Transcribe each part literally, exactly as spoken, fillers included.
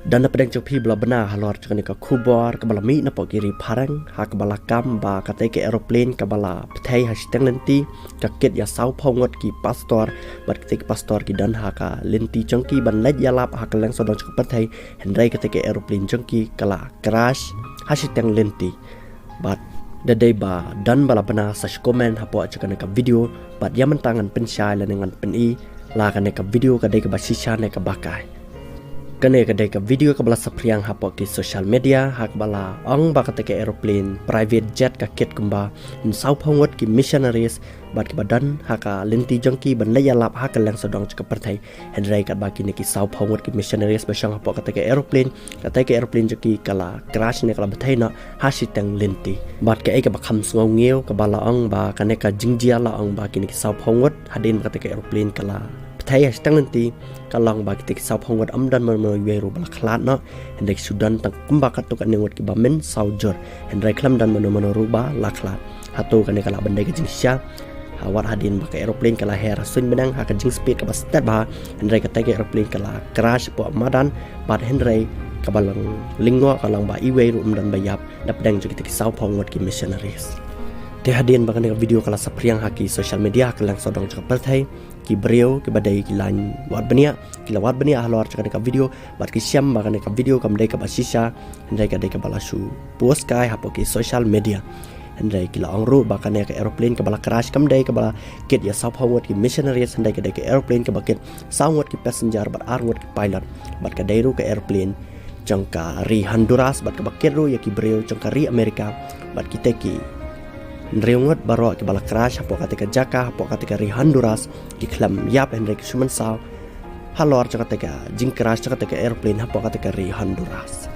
Don na pdeng jong phi ba la bna halor jong kane ka khubor kaba la mih na pdeng ki ri phareng, ha kaba la kam ba kata ka aeroplane kaba la pthei ha shiteng lynti ka kit ïa sawphew ngut ki pastor, bad kata ki pastor ki don ha ka lynti jong ki ban leit ïalap ha ka lyngsawdong jong ka pyrthei, hynrei kata ka aeroplane jong ki ka la crash ha shiteng lynti. Bad da dei ba don ba la bna sa shu comment hapoh jong kane ka video, bad ïa mynta ngan pynshai lane ngan pyni la kane ka video ka dei kaba shisha ne kaba kai. Kane ka dei ka video kaba la saphriang hapoh ki social media, ha kaba la ong ba kata ka aeroplane private jet ka kit kumba sawphew ngut ki missionaries bad kiba don ha ka lynti jong ki ban leit ïalap ha ka lyngsawdong jong ka pyrthei. Hynrei katba kine ki sawphew ngut ki missionaries ba shong hapoh kata ka aeroplane, kata ka aeroplane jong ki ka la crash ne ka la bthei noh ha shiteng lynti. Bad kaei kaba kham sngew ngiew kaba la ong ba kane ka jingjia la ong ba kine ki sawphew ngut, hadien ba kata ka aeroplane ka la pthei ha shiteng lynti, ka long ba kita ki sawphew ngut ym don mano mano iwei ruh ba la khlad noh, hynrei ki shu don tang kumba katto katne ngut kiba mynsaw jur, hynrei khlem don mano mano ruh ba la khlad. Hato kane ka lah ban dei ka jingshisha? Ha, wat hadien ba ka aeroplane ka la her ha suiñ bneng ha ka jingspeed kaba stet bha, hynrei kata ka aeroplane ka la crash hapoh madan, bad hynrei kaba long lyngngoh ka long ba iwei ruh ym don ba ïap na pdeng jong kita ki sawphew ngut ki missionaries. Te hadien ba kane ka video ka la saphriang ha ki social media ha ka lyngsawdong jong ka pyrthei, ki briew kiba dei ki lain wad bniah ki la wad bniah halor jong kane ka video, bad ki shem ba kane ka video kam dei kaba shisha, hynrei ka dei kaba la shu post kai hapoh ki social media. Hynrei ki la ong ruh ba kane ka aeroplane kaba la crash kam dei kaba la kit ïa sawphew ngut ki missionaries, hynrei ka dei ka aeroplane kaba kit saw ngut ki passenger bad ar ngut ki pilot, bad ka dei ruh ka aeroplane jong ka ri Honduras, bad kaba kit ruh ïa ki briew jong ka ri America, bad kita ki hynriew ngut baroh kiba la crash hapoh kata ka jaka hapoh kata ka ri Honduras ki khlem ïap, hynrei ki shu mynsaw halor jong kata ka jingcrash jong kata ka aeroplane hapoh kata ka ri Honduras.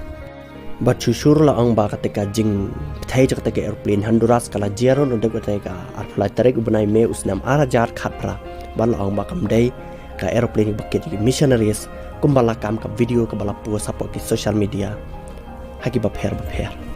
Bad shuh shuh ruh la ong ba kata ka jingpthei jong kata ka aeroplane Honduras ka la jia ruh naduh kata ka arphew lai tarik u bnai May u snem ar hajar khatphra, bad la ong ba kam dei ka aeroplane ba kit ïa ki missionaries, kumba la kam ka video kaba la post hapoh ki social media ha kiba pher ba pher.